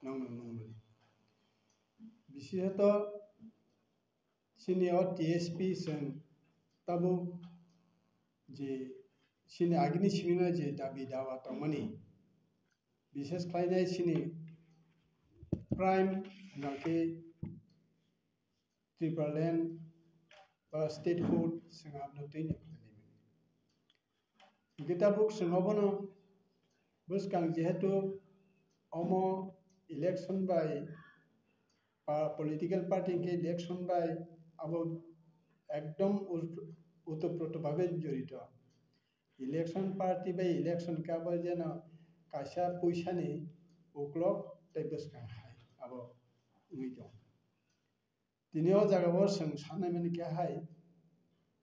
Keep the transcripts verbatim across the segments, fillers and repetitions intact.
nongno nungmani. Bishesoto chini o T S P chwng tabuk je chini agini simino je dabi dawa tongmani, bishes khlainai chini prime hwnkhe Tipraland ba statehood chwng abono twi ni khlainai. Hwnkhe tabuk chwng obono bwskang jehetu omo election bai pa-, political party hwnkhe election bai abo ekdom ut-, otoproto bhabe jorito. Election party bai election khe abo jeno kaisa puisani uklok tei bwskang hai abo wngwi tongo. Tini o jaga o chwng sanai mani khe hai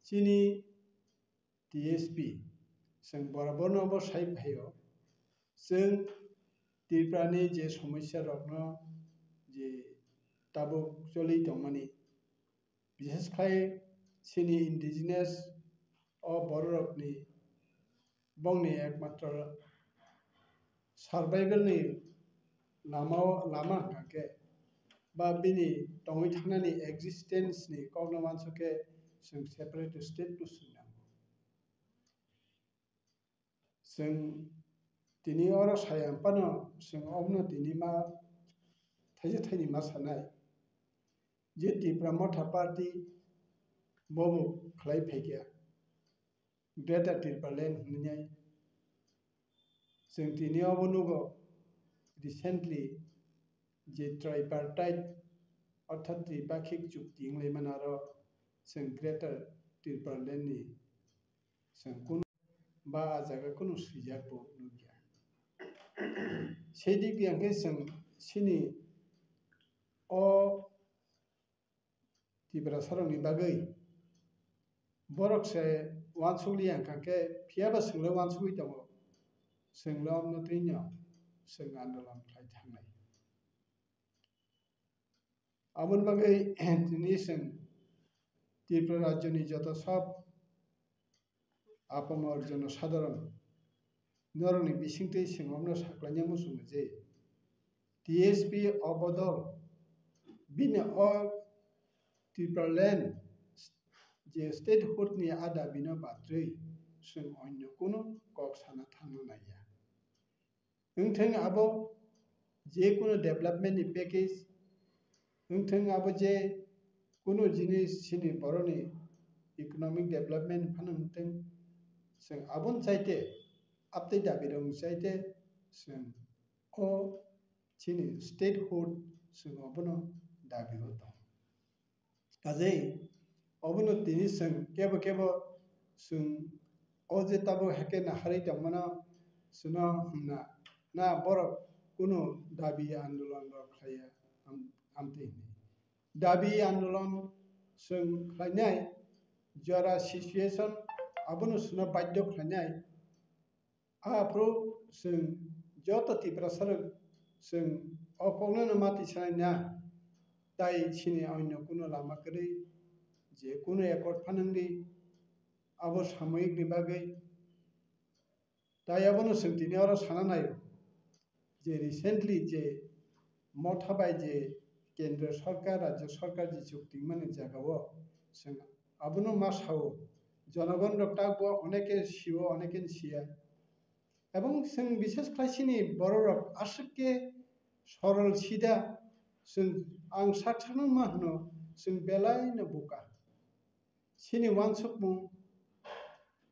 chini T S P chwng borok bono bo sai phaio. Chwng Tripura ni je somosya rokno je tabuk choli tongmani, bishes khai chini indigenous o borok rokni bongni ekmatro survival ni lama o, lama hwnkha khe ba bini tongwi thangnani existence ni kokno wansuk khe chwng separate state no swi nango. Chwng tini oro saya phano chwng obono tini ma thaisa thaini ma sanai je Tipra Motha Party bobo khlai phaikha. Greater Tipraland hwnwi chwng tini obo nugo, recently je tripartite orthat tripakhik chukti wnglaimani aro chwng Greater Tipraland ni chwng kunu ba a jaga kunu swijak bo nukya. Sei dik di hwnkhe chwng chini o Tiprasarokni bagwi borok se uansuk liya hwnkha khe, phiya ba chwngno uansugwi tongo, chwngno amno twino chwng andolon khlai thangnai. Aboni bagwi tini chwng Tripura rajyoni joto sob apamor jono sadharon norokni bisingtwi chwng omno saklaina muchungo je T S P o bodol bini o Tipraland je statehood ni a dabino batrwi chwng onyo kunu kok sana thangna naiya. Wngthang abo je kunu development ni package, wngthang abo je kunu jinis chini boroni economic development phano wngthang, chwng aboni chaite, abtwi dabi rok chaite chwng o chini statehood chwng obono dabi o tongo. Kajei obono tini chwng kebo kebo chwng o je tabuk heke naharwi tongmano chwngno hwnna na borok kunu dabi andolon rok khlaiya am-, amtwi hwnwi. Dabi andolon chwng khlainai jora situation abono chwngno badhyo khlainai. Aphuru chwng joto Tiprasarok chwng o kokno no mati sanai na, tai chini onyo kuno lama kwrwi je kuno accord phanangdi abo samoyikni bagwi. Tai abono chwng tini oro sana naio je recently je Motha bai je Kendra Sarkar, Rajya Sarkar je chukti mani jagao chwng abono ma sao, jonogon rok takbo oneke sio, oneke siya. Ebong chwng bishes khlai chini borok rok aswk khe sorol sida, chwng ang sak sakno ma hwno chwng belai no buka. Chini uansukmung,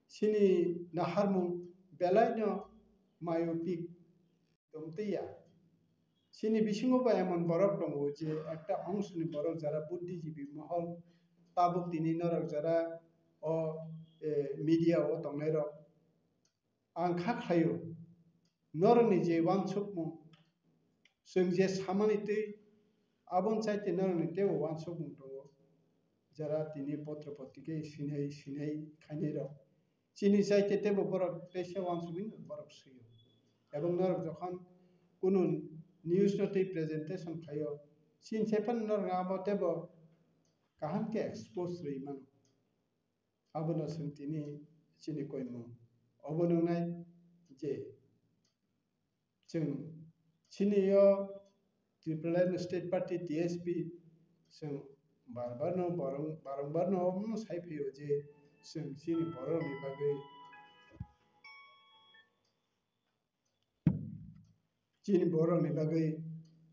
chini naharmung belai no myopic tongtwiya. Chini bisingo bo emon borok tongo je ekta ongshoni borok jara buddhijibi mohol tabuk tini norok jara o, eh, media o tongnai rok. Ang kha khlaio, norokni je uansukmung, chwng je samani twi, aboni chaite norokni teibo uansukmung tongo. Jara tini potro potrika sinai, sinai khainai rok. Chini chaite teibo borok teisa uansugwi borok sio. Ebong norok jokhon kunu news no twi presentation khlaio, chini sai phano norok abo teibo kaham khe expose rwi mano. Abono chwng tini chini koimung. Obo nwngnai je chwng chini o Tipraland State Party, T S P, chwng bar bar no borong-, barong bar no omono sai phaio je chwng chini borok ni bagwi, chini borok ni bagwi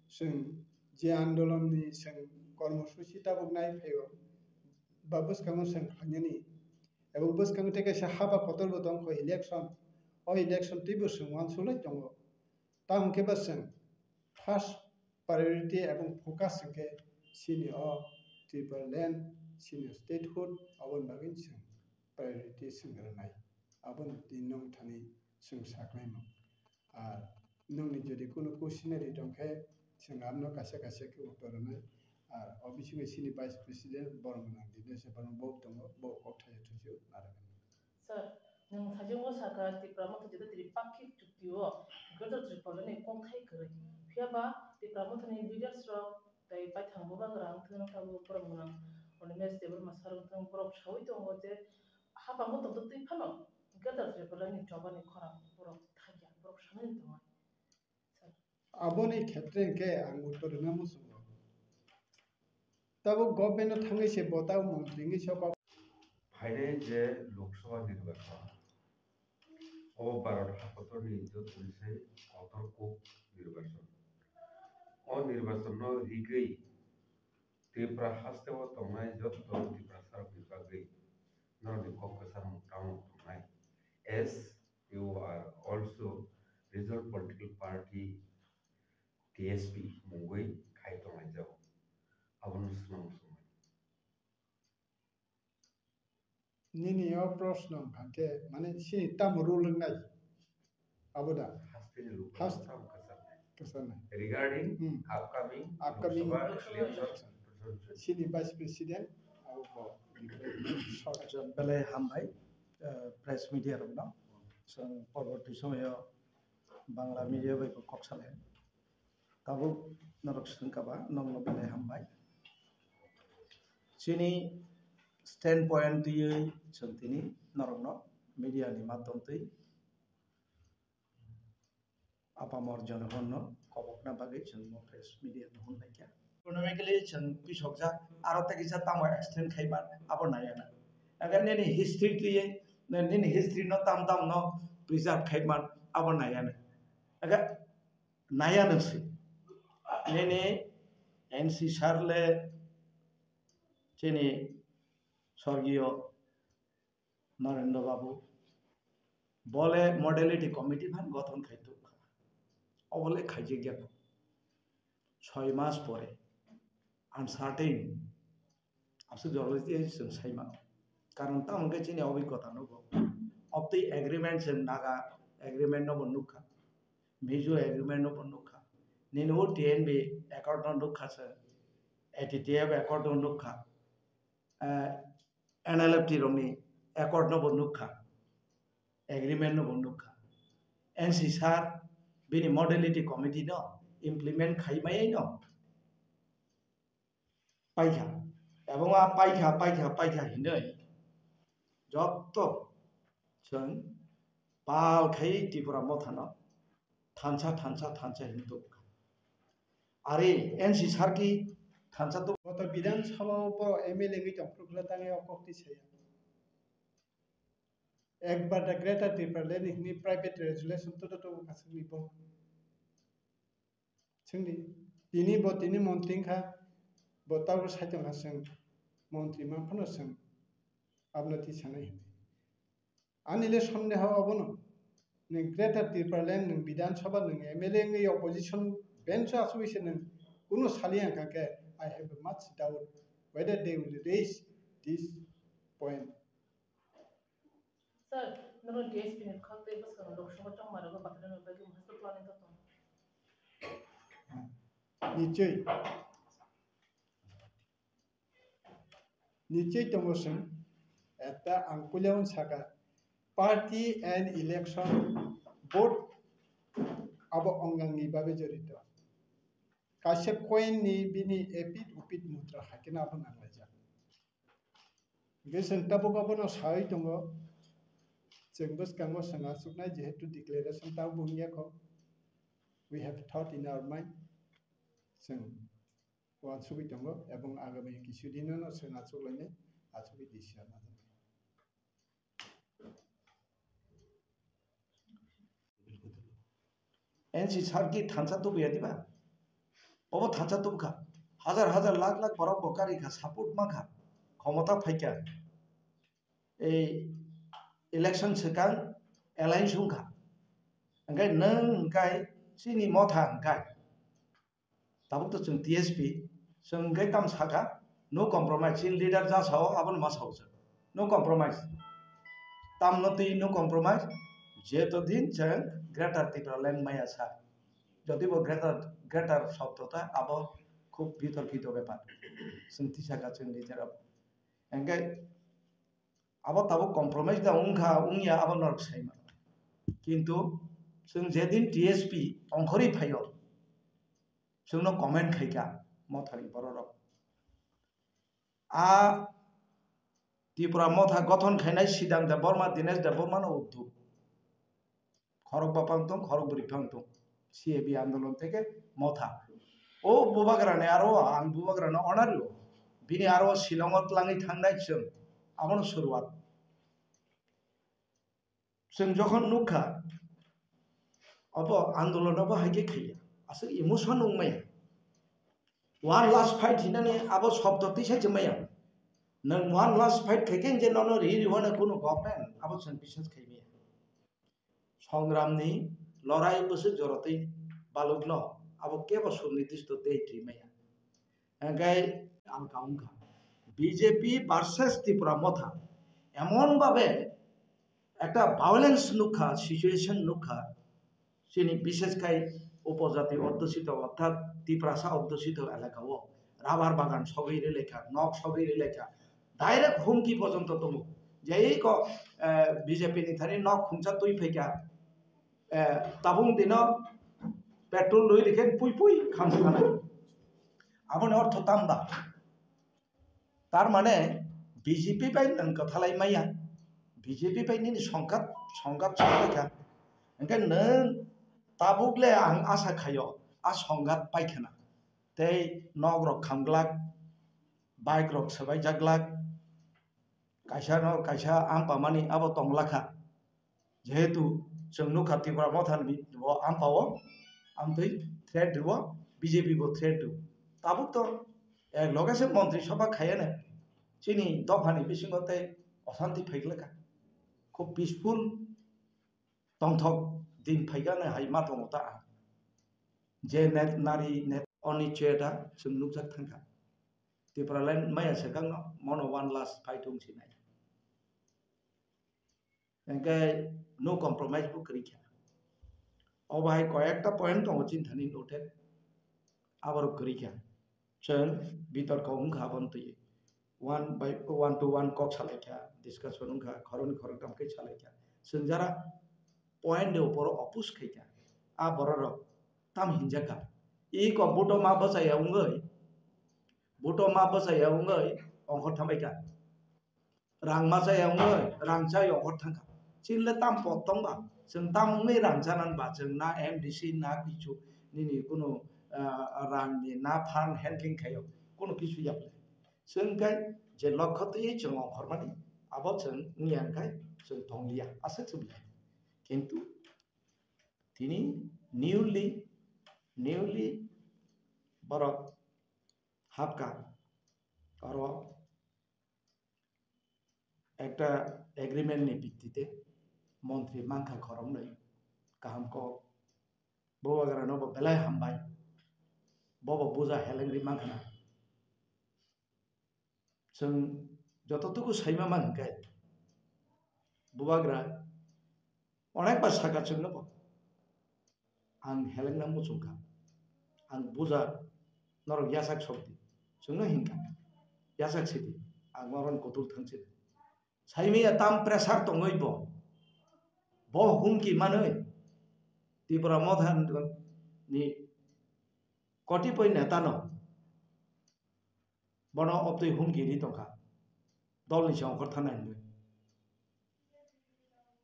chwng je andolon ni chwng kormosuchi tabuk nai phaio, ba bwskango chwng khlainani, abo bwskango tei kaisa haba kotor bo tong kho, election, o election twibo chwng uansuk lai tongo. Tamo khe ba chwng first priority ebong focus hwnkhe chini o Tipraland, chini statehood, aboni bagwi chwng priority chwng rwnai. Aboni twi nwng thani chwng saklaimung. Ar nwngni jodi kunu questionnaire tongkhe chwng abno kaisa kaisa khe uttor rwnai. Ar o bisingo chini vice president borok gwnang Dinesh Debbarma bo tongo, bo kok thaio thuchio narwknai. Sir, nwng sajwk-o sakha Tipra Motha jeta twi pakhik chukti-o Greater Tipraland ni kokthai kwrwi. Phiya ba Tipra Motha ni leaders rok tei paithang bubagra wngthang tabuk borok gwnang Animesh Debbarma sir wngthang borok saui tongo je hapang bo tongtwtwi phano Greater Tipraland ni choba ni khorang borok thakya, borok sanani tongo. Aboni khetre hwnkhe ang uttor rwna muchungo. Tabuk government-o thangwi se bo tabuk montri wngwi se kok. Phainai je Lok Sabha nirbachon, o Bharat hakotorni jotoni sai kotor kuk nirbachon. O nirbachonno rigwi Tripura hasteo tongnai joto Tiprasarokni bagwi norokni kok kwcharmung tamo tongnai. As you are also regional political party T S P mungwi khai tonglaijao. Abono swngmung swngmani. Nini o proshno hwnkha khe, mane, chini tamo rule wngnai? Abo da? Hasteni luku Hast- tamo kwcharnai. Kwcharnai. Regarding Hmm. upcoming Upcoming Lok Sabha election. Chini Vice President, abo bo. Acha, belai hambai, eh, press media rokno. Chwng porborti somoyo Bangla media bai bo kok salai. Tabuk norok swngkha ba, nokno belai hambai. Chini standpoint twiwi chwng tini norokno media ni madhyam twi Apamor Jonohorno kobokna bagwi chwng bo press media no hwnlaikha. Economically chwng pisokjak, aro tei kisa tamo extend khaiba abo naiya na. Aga nini history twiwi, nini history no tam tam no preserve khaiba abo naiya na. Aga naiya no si. Nini N C sir le chini sorgiyo Narendra Babu, bole modality committee phan gothon khai tukha. Obole khaijak ya. Soi mas pore, uncertain, aswk joroli chwng sai mano. Karon tamo khe chini obhigota nugo. Obtwi agreement chwng Naga agreement no bo nukha. Mizo agreement no bo nukha. Nini o T N B accord no nukha chwng. A T T F accord no nukha. Eh, N L F T rokni accord no bo nukha, agreement no bo nukha. N C sir bini modality committee no implement khai maya no paikha. Ebong a paikha, paikha, paikha hinwi jotto chwng pal khai Tripura Motha no thansa, thansa, thansa hinwi tubukha. Are N C sir ki thansa tu. Goto Bidhan Sabha o bo M L A wngwi tongphuru khlai tangwi o kok twi saya. Ekbar the Greater Tipraland ni hwnwi private resolution tudo tubo kasukni bo. Chwngni tini bo tini montri wngkha, bo tabuk sai tongkha chwng montri man phano chwng aboni twi sanai hwnwi. Ani le sondeho obono. Nwng Greater Tipraland, nwng Bidhan Sabha, nwng M L A wngwi opposition bench o asugwi se nwng kunu saliya wngkha khe, I have a much doubt whether they will raise this point. Sir, norok D S P ni bwkhak tei bwskango Lok Sabha chongma rwgwi bathang rwna bagwi mungsa planning kha tong? Nichoi. Nichoi tongo chwng, eta ang puila unsaka, party and election, vote abo ongangni bagwi jorito. Kaisa coin ni bini epit upit mutra hakhe no abo nanglaijak. Hwnkhe chwng tabuk abono saui tongo, chwng bwskango chwng achuknai jehetu declaration tabuk wngya kho, we have thought in our mind. Chwng uansugwi tongo, ebong agami kisu dino no chwng achuklainai, achugwi di siya najaknai. N C sir ki thansa tubuya diba? Obo thansa tubukha. Hajar hajar lakh lakh borok bo karikha, support mankha, khomota phaikha. Ei election swkang alliance wngkha. Hwnkhe nwng hwnkhe chini motha hwnkhe. Tabuk to chwng T S P, chwng hwnkhe tam sakha, no compromise, chini leader ja sao, abono ma sao chwng, no compromise. Tamno twi no compromise, jeto din chwng Greater Tipraland maya sa. Jodi bo Greater, Greater shobdo ta, abo khub bitorkito bepar. Chwng tisa kha chwng leader abo. Hwnkhe abo tabuk compromise da wngkha, wngya abo norok saima. Kintu chwng jedin T S P ongkhorwi phaio, chwngno comment khaikha mothani bororok. A Tripura motha gothon khainai Sidang Debbarma, Dinesh Debbarma no udduk. Khorok bapang tong, khorok bwrwi phang tong. C A B andolon theke motha. O bubagrani aro ang bubagrano onario. Bini aro Shillongo tlangwi thangnai chwng. Abono suruat. Chwng jokhon nukha, obo andolon obo hai khe khaiya. Aswk emotion wngmaya. One last fight hinani abo shobdo tisa se maya. Nwng one last fight khai khe je nono ri ri hwnwi kunu government abo chwng biswas khai maya. Songramni lorai bwswk jorotwi balukno abo kebo sunidisto tei twi maya. Hwnkhe ang ka wngkha B J P versus Tripura motha emon bhabe ekta violence nukha, situation nukha, chini bishes khai upojati adhusito orthat Tiprasa adhusito elaka o rubber bagan sogwi rilekha, nok sogwi rilekha, direct humki pojonto tongo. Jei ko, eh, B J P ni thani nok khungsa twi phaikha, eh, tabung dino petrol lwi rikhe pui pui khamsa khanai. Aboni ortho tanda. Tar mane B J P bai nwng kwthalai maya, B J P bai nini songkat, songkat songkha. Hwnkhe nwng tabuk le ang asa khaio, a songkat paikhana. Tei nok rok khamglak, bike rok swbaijaglak, kaisa no kaisa ampamani abo tonglakha. Jehetu chwng nukha Tripura motha ni bo ampao, amtwi threat rwo, B J P bo threat rwo. Tabuk to, eh, loge se montri sabha khaiya ne, chini dophani bisingo tei osanti phaiglakha. Khub peaceful tongthok din phaigane hai ma tongo ta ang. Je net nari net oni cheta chwng nukjak thangkha. Tipraland maya swkangno mono one last fight wng sinai. Hwnkhe no compromise bo kwrwi kha. Obo hai koyekta point tongo chini thani noted, aborok kwrwi kha. Chwng bitorko wngkha aboni twi. One by one to one kok salai kha, discussion wngkha, khoroknwi khoroktham khe salai kha. Chwng jara point ni uporo oppose khai kha. A bororok tam hinjak kha. I kok buto ma bwchaya wngwi, buto ma bwchaya wngwi ongkhor thambai kha. Rang ma chaya wngwi, rang chaya ongkhor thangkha. Chini le tam pot tongba? Chwng tam wngwi rang chanani ba? Chwng na M D C na kichu nini kunu, ah, rang ni na fund handling khaio, kunu kisu yapli. Chwng khe je lokho twi chwng ongkhormani, abo chwng wngya hwnkhe chwng tongliya, aswk chwng ya. Kintu tini newly, newly borok hapkha, oro ekta agreement ni bittite montri mankha khoroknwi, kaham kok, bubagrano bo belai hambai, bobo buja helengri mankha na. Chwng jototuku saima man hwnkhe bubagra onekbar saka chwngno bo. Ang helengna muchungkha. Ang buja norok yasak sokdi. Chwngno hinkha. Yasak sidi. Ang norokni kutul thangsi. Saimaya tam pressure tongwi bo. Bo humki manwi Tipra Motha ni kotipoi netano bono obtwi humki ri tongkha. Dolni se ongkhor thana hinwi.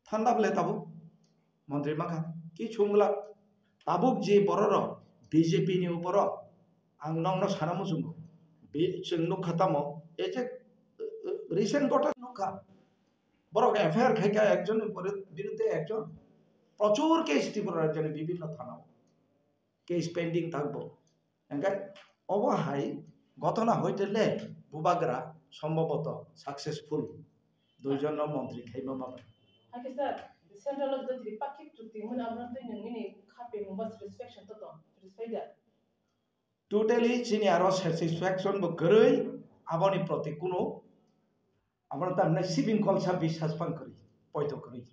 Thanda bole tabuk montri mankha. Kichu wngla tabuk je bororok B J P ni uporo Ang nokno sana muchungo. Bi-, chwng nukha tamo, ei je, uh, uh, recent ghotona nukha. Borok F I R khaikha ekjonni bore-, biruddhe ekjon. Prochur case Tripura rajyoni bibhinno thanao. Case pending thangbo. Hingkhe obo hai ghotona hoite le bubagra sombhoboto successful. Duijonno montri khaima ma bai. Hakhe sir, central o jodi Tripakhik chukti hwnwi abono twi nwng nini khapimung ba satisfaction to tong, satisfied da? Totally chini aro satisfaction bo kwrwi, aboni proti kuno abono tamni sibing kolsa biswas pang kwrwi, poito kwrwi.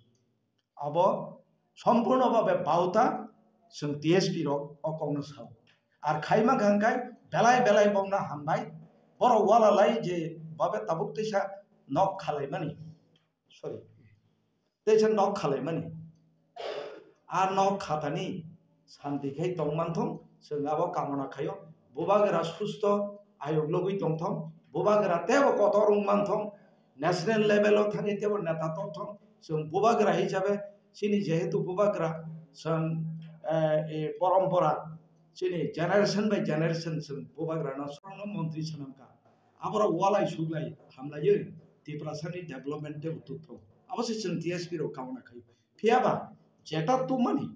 Abo sompurno babe bauta, chwng T S P rok o kokno sao. Ar khaima kha hwnkhe belai belai bokno hambai, borok wala lai je babe tabuk teisa nok khalaimani. Sorry. Teisa nok khalaimani. A nok khatani santi khai tong manthong, chwng abo kamona khaio. Bubagra susto ayuk logwi tongthong, bubagra tebo kotor wng manthong, national level o thangwi tebo neta tongthong. Chwng bubagra hisabe chini jehetu bubagra, chwng, eh, eh, porompora chini generation by generation chwng bubagrano sorono montri swnamkha. Aborok walai suglai hamlaiwi Tiprasani development tei utuk thung. Abo se chwng T S P rok kauna khai. Phiyaba jeta tumani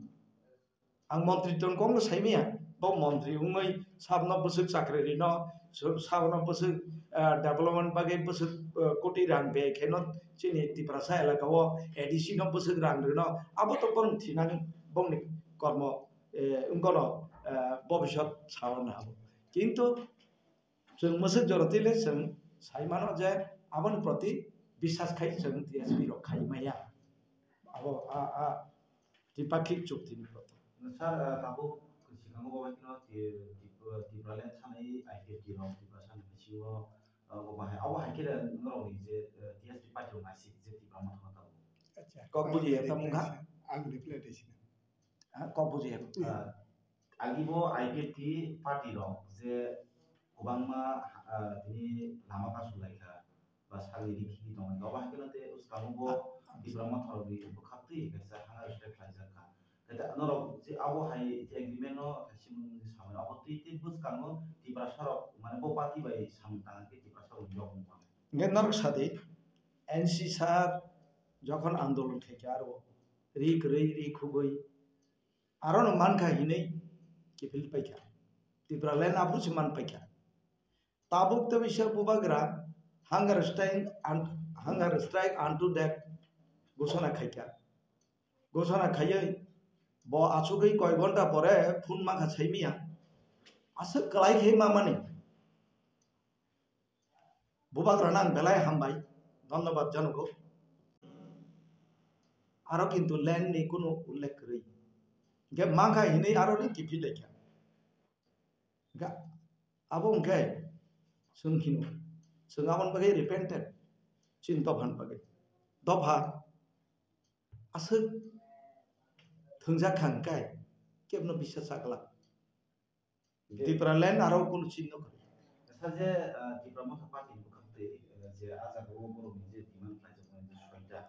ang montri tongkong no saimaya, bo montri wngwi sabno bwswk chakri rino, sab-, sabno bwswk, ah, development bagwi bwswk, ah, koti rang bag khaino chini Tiprasa elaka o A D C no bwswk rang rino, abo to borok thinani bongni kormo, eh, wngkono, eh, bobisot sawi mano abo. Kintu chwng mwswk jora twi le chwng sai mano je aboni proti biswas khai chwng T S P rok khai maya. Abo a, a Tripakhik chukti ni proti. Sir, ah, tabuk swkango bo bai kheno Ti-, Tripura, Tipraland sanai I P F T rok Tiprasa ni bisingo, ah, bo bahai, abo hai khe norok ni je, eh, T S P party rok naisik je Tipra Motha no tabuk. Acha. Kok buji ya, tamo kha? Ang reply de sina. Ha, kok buji ya. Ah, Agi bo I P F T party rok je kwbangma, ah, tini lama kasu lai kha, ba salni rikhi tong lai kha, abo hai kheno tei bwskango bo Tipra Motha rok ni bwkhak twi kaisa hunger strike khlaijak kha. Kaisa norok je abo hai je agreement no kaisa mung samani abo twi tei bwskango Tiprasa rok mane bo party bai samung tang khe Tiprasa rok ni yok wng mano. Hingke norok sadi N C sir jokhon andolon khaikha aro ri kwrwi ri khugwi Arono mankha hinwi kiphil paikha. Tipraland aphuru se man paikha. Tabuk tei bisa bubagra hunger strike and, hunger strike unto death ghosona khaikha. Ghosona khaiwi bo achugwi koi ghonta pore phone mankha saimia. Aswk kwlai khe mamani. Bubagrano ang belai hambai, dhonnobad janogo. Aro kintu land ni kunu ullekh kwrwi. Hingke mankha hinwi aro ni kiphil laikha. Hingke abo hingke chwng hino, chwng aboni bagwi repented, chini dophani bagwi. Dopha aswk thwngjak kha hingke kebno biswas cha glak. Hingke Tipraland aro kunu chini no kwrwi. Sa je, ah, Tipra Motha Party ni bwkhak twi, ah, je ah jaga o borok ni je demand khlaijak mani je soita,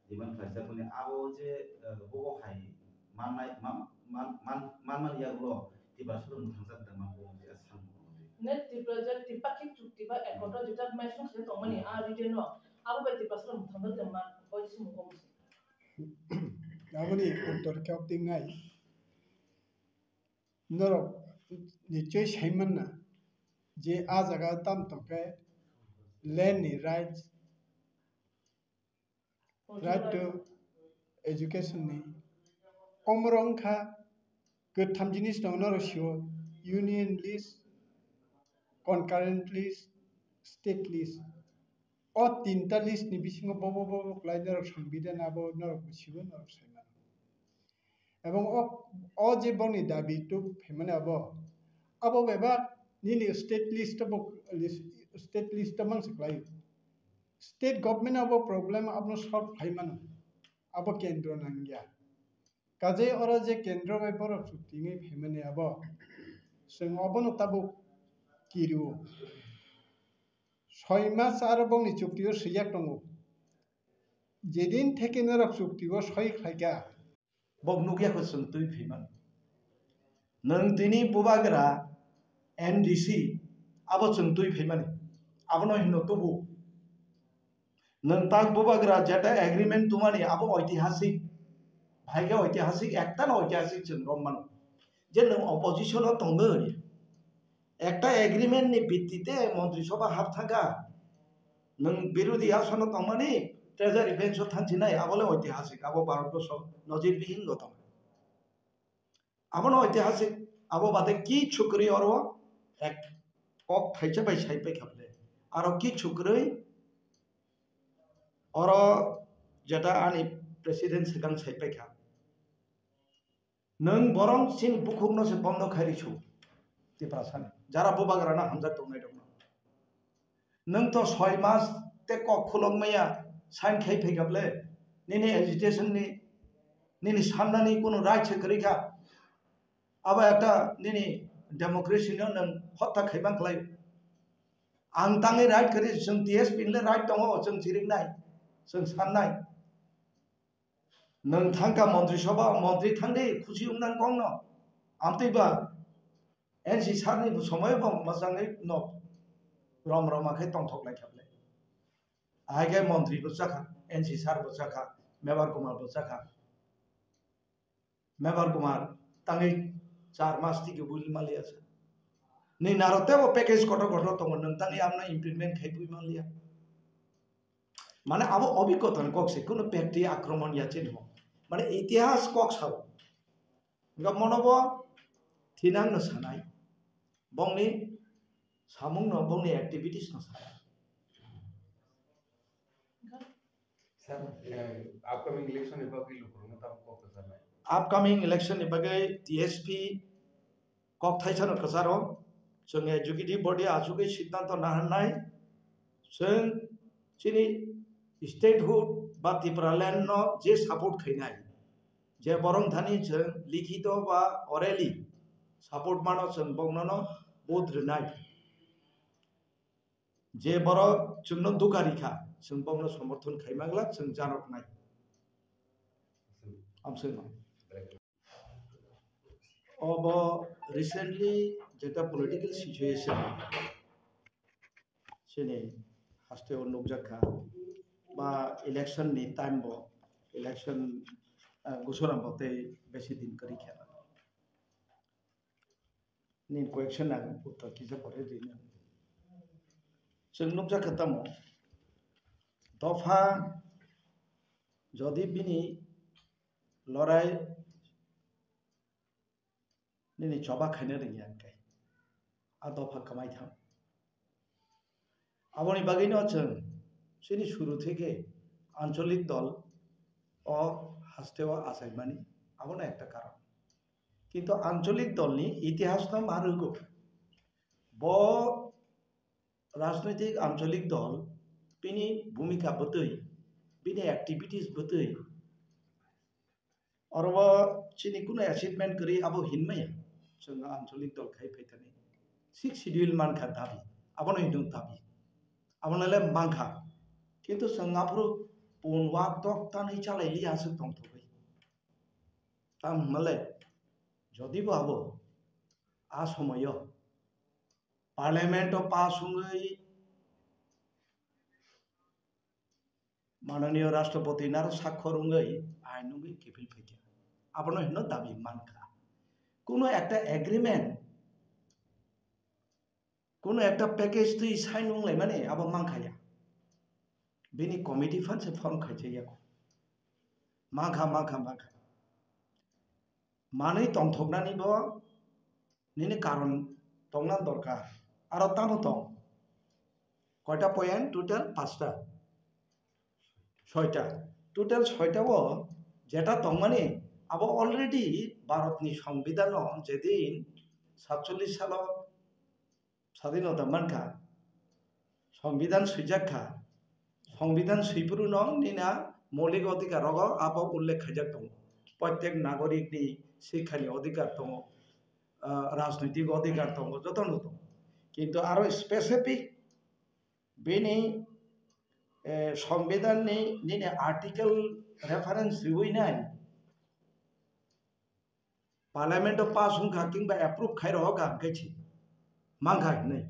demand khlaijak mani abo je, ah, bo bo hai mannai, man, man, man, man mani yagulo Tiprasa rok mwthangjak da ma bo je sa mung twi. Ne Tipra je Tripakhik chukti ba ekotro jeta mai song se tongmani a region no abo bai Tiprasa rok mwthangjak da ma bo se mung. Aboni uttor khe tingnai. Norok nichoi sai manna je ah jaga tam tongkhe land ni rights, right to education ni omorok wngkha kwtham jinis tongo norok sio union list, concurrent list, state list. O tinta list ni bisingo bobo bobo kwlai norok songbidan abo norok bo sio norok sai mano. Ebong o, o je boni dabi tuk phaimani abo, abo bebak nini state list bo, state list o mangsa kwlaio. State government abo problem abono solve khai mano, abo kendro nangya. Kaje oro je kendro bai borok chukti wngwi phaimani abo, chwng obono tabuk kirio. Soi mas aro bongni chuktio swijak tongo. Jedin theke norok chuktio soi khlaikha. Bok nukya kho chwng twi phaiman. Nwng tini bubagra N D C, abo chwng twi phaimani. Abono hino tubu. Nwng tak bubagra jeta agreement tumani abo oitihasik. Bhai khe oitihasik, ekta no oitihasik chwng romano. Je nwng opposition o tongwi, ekta agreement ni bittite montri sabha hap thangkha. Nwng birodhi asono tongmani treasury bench o thangsinai, abo le oitihasik, abo Bharat borso nojir bihin ghotona. Abono oitihasik, abo bade kichu kwrwi oro ek kok thaisa bai sai paikha bole. Aro kichu kwrwi oro jeta ani president swkang sai paikha. Nwng borong chini bukhukno se bondo khai risu Tiprasani. Jara bubagrano hamjak tongnai rokno. Nwng to soi mas tei kok khulok maya sign khai phaikha bole. Nini agitation ni, nini sannani kunu right se kwrwi kha. Abo ekta nini democracy no nwng hotha khaimang khlai. Ang tangwi right kwrwi, chwng T S P ni le right tongo, chwng chiriknai, chwng sannai. Nwng thangkha montri sabha, montri thangdi khusi wngnang kongno. Amtwi ba N C sir ni somoi bo mwchangwi no rom roma khe tongthok lai kha bole. Ahai khe montri bo chakha, N C sir bo chakha, Mebar Kumar bo chakha. Mebar Kumar tangwi char mas tiki bui maliya sa. Ni naro tebo package kotor kotor tongo, nwng tangwi amno implement khai bui maliya. Mane abo obhigota ni kok se, kuno byakti akromon ya chini ho. Mane itihas kok sao. Nga mono bo thinang no sanai. Bongni samung no, bongni activities no sanai. Sir, eh, upcoming election ni bagwi lukurokno tamo kok kwcharnai? Upcoming election ni bagwi T S P kok thaisa no kwcharo. Chwng executive body achugwi siddhanto naharnai. Chwng chini statehood ba Tipraland no je support khainai, je borok thani chwng likhito ba orally support mano, chwng bongnono vote rwnai. Je borok chwngno dukha rikha, chwng bongno somorthon khaimangla, chwng janoknai. Amswkno. Obo recently jeta political situation chini haste o nukjak kha, ba election ni time bo, election, ah, gusuram bo tei besi din kwrwi kha. Nini question ang uttor kisa pore rina. Chwng nukjak kha tamo, dopha jodi bini lorai nini choba khaina rwngya hwnkhe, a dopha kwmai thang. Aboni bagwino chwng chini suru theke ancholik dol o hasteo achaimani, abono ekta karon. Kintu ancholik dolni itihasno ma rwgo. Bo rajnoitik ancholik dol bini bhumika bwtwi, bini activities bwtwi, oro bo chini kunu achievement kwrwi abo hinmaya. Chwng ancholik dol khai phaithani sixth schedule mankha dabi, abono hino dabi, abono le mankha. Kintu chwng aphuru pun wak tok tanwi chalai liya aswk tongthogwi. Tamo hwnmale jodi bo abo a somoyo parliament o pass wngwi mananiyo rashtrapati naro sakhor wngwi ain wngwi kiphil phaikha, abono hino dabi mankha. Kuno ekta agreement, kuno ekta package twi sign wnglaimani abo mankha ya. Bini committee phan se form khaijak ya. Mankha, mankha, mankha. Manwi tongthoknani bo nini karon tongna dorkar. Aro tamo tong? Koita point? Total pasta. Soita. Total soita o jeta tongmani abo already Bharatni Songbidan o jedin satchollish salo Sadinota mankha, Songbidan swijak kha, Songbidan swiphuru no nina moulik odhikar rogo abo ullekh khaijak tongo, prottek nagorik ni sikhani odhikar tongo, ah, rajnoitik odhikar tongo, jotono tongo. Kintu aro specific bini, eh, Songbidan ni nini article reference riwi nai, Parliament o pass wngkha kingba approve khai rohorkha hwnkhe se mankha hinwi.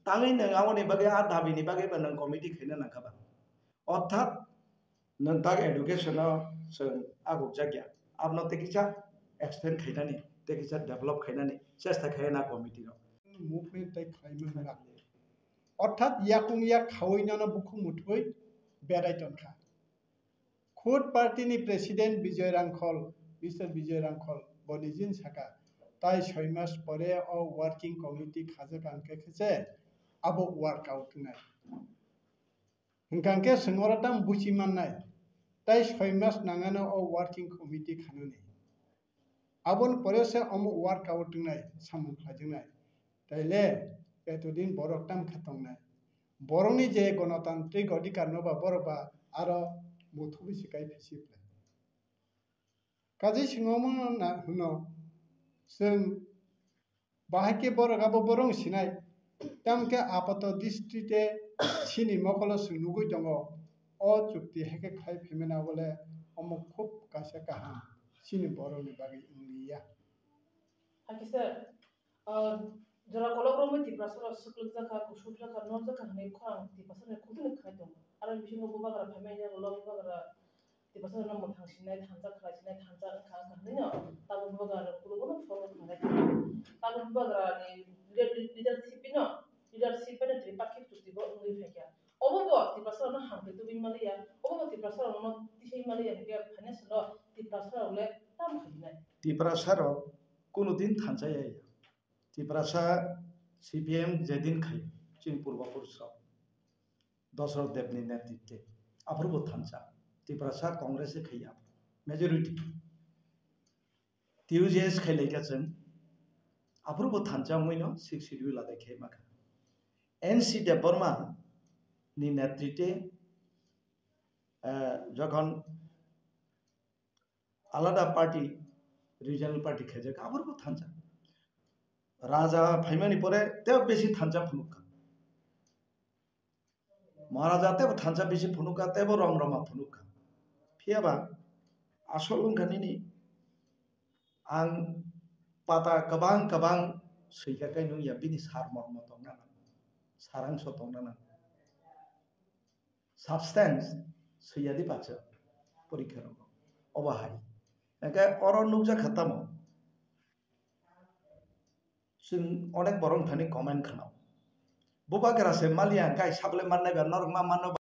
Tangwi nwng aboni bagwi a dabini bagwi bo nwng committee khaina nangkha ba. Orthat nwng tak education-o chwng agukjakya. Abono tei kisa extend khainani, tei kisa develop khainani chesta khaina committee-rok. Movement tei khlaima hwnba. Orthat yakung yak khawi nono bukhuk muthwi berai tongkha. Khud party ni president Bijoy Rangkhol, Mister Bijoy Rangkhol, bo nijin saka, tai soi mas pore o working committee khajak ang khe khe se abo workout wngnai. Hwnkha khe chwng oro tamo buchi mannai, tai soi mas nangano o working committee khanani. Aboni pore se omo workout wngnai, samung khlaijaknai. Taile etodin borok tam khe tongnai. Borokni je gonotantrik odhikar no ba borok ba aro muthubwi se kai phisi phlai. Kaje swngo omo na hwno, chwng bahai khe borok abo borok sinai. Tamo khe apato distri te chini mokolo chwng nugwi tongo. O chukti hai khe khai phaimani abole omo khub kaisa kaham chini borokni bagwi wngya. Hakhe se, ah, jora kolok romwi Tiprasa rok swklugjak kha, kusubjak kha, norjak kha hwnwi khorang Tiprasa ni khutini khai tongo. Aro bisingo bubagra phaimani yagulo bubagra Tiprasa rokno mwthang sinai, thansa khlai sinai, thansa wngkha wngkha hwnwi no tabuk bubagra rok kulugo no follow khlai tongkha. Tabuk bubagra ni leader-, leadership no, leadership bai no Tripakhik chukti bo wngwi phaikha. Obo bo Tiprasa rokno hamkhe tubui maliya, obo bo Tiprasa rokno tisai maliya hwnkhe financial o Tiprasa rok le tamo khainai. Tiprasa rok kunu din thansa ya ya. Tiprasa C P M jedin khai chini purba purush rok Dasarath Debni netritwe aphuru bo thansa. Tiprasa Congress se khaiya majority. T U J S khai laikha chwng aphuru bo thansa wngwi no six schedule adai khai makha. N C Debbarma ni netritwe, eh, jokhon alada party, regional party khaijak, aphuru bo thansa. Raja phaimani pore tebo besi thansa phunukha. Maharaja tebo thansa besi phunukha, tebo rom roma phunukha. Phiyaba asol wngkha nini ang pata kwbang kwbang swikha kai nungya bini sar mormo tongna nang, sarangso tongna nang. Substance swiya di baksa porikha rogo. Obo hai. Hingke oro nukjak kha tamo. Chwng onek borok thani comment khna. Bubagra se maliya hingke ai sabole mannai ba norok ma mano.